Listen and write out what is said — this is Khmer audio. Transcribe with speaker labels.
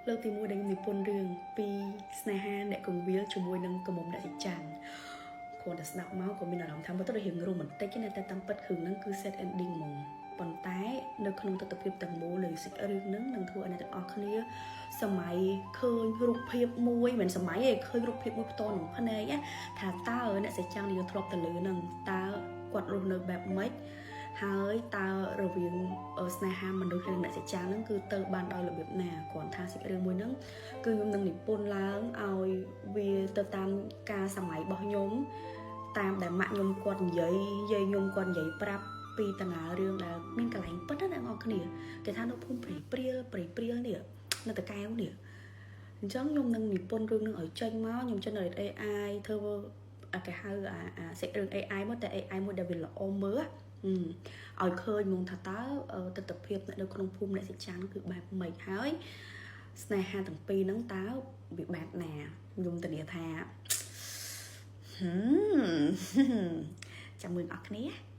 Speaker 1: លើកទី1ដែលខ្ញុំនិពន្ធរឿងពីស្នេហាអ្នកកងវិលជាមួយនឹងកមុំអ្នកសិចាំងគ្រាន់តែស្ដាប់មកក៏មានអារម្មណ៍ថាមើលទៅដូចរៀងរ៉ូមែនទិកណាតែតាមពិតគ្រឿងហ្នឹងគឺ sad ending ហ្មងប៉ុន្តែនៅក្នុងទស្សនវិជ្ជាទាំងមូលនៃសាច់រឿងហ្នឹងនឹងធ្វើឲ្យអ្នកទាំងអស់គ្នាសម័យឃើញរូបភាពមួយមិនសម័យទេឃើញរូបភាពមួយផ្ទាល់នឹងភ្នែកណាថាតើអ្នកសិចាំងនេះយើងធ្លាប់ទៅលើហ្នឹងតើគាត់រស់នៅបែបម៉េចហើយតើរវាងស្នេហាមនុស្សនិងអ្នកសិចាហ្នឹងគឺទៅបានដោយរបៀបណាគ្រាន់ថាសាច់រឿងមួយហ្នឹងគឺខ្ញុំនឹងនិពន្ធឡើងឲ្យវាទៅតាមការសម័យរបស់ខ្ញុំតាមដែលម៉ាក់ខ្ញុំគាត់និយាយយាយខ្ញុំគាត់និយាយប្រាប់ពីតាណារឿងដែលមានកន្លែងពិតណាអ្នកនរគ្នាគេថានៅភូមិព្រៃព្រាលព្រៃព្រាលនេះនៅតកែវនេះអញ្ចឹងខ្ញុំនឹងនិពន្ធរឿងនឹងឲ្យចេញមកខ្ញុំ generate AI ធ្វើអាគេហៅអាអាសាច់រឿង AI មកតែ AI មួយដែលវាល្អមើលឲ្យឃើញហ្មងថាតើទស្សនភាពនៅក្នុងភូមិអ្នកសិចានគឺបែបម៉េចហើយស្នេហាទាំងពីរហ្នឹងតើវាបែបណាខ្ញុំធានាថាហឹមចាំមើលអស់គ្នា។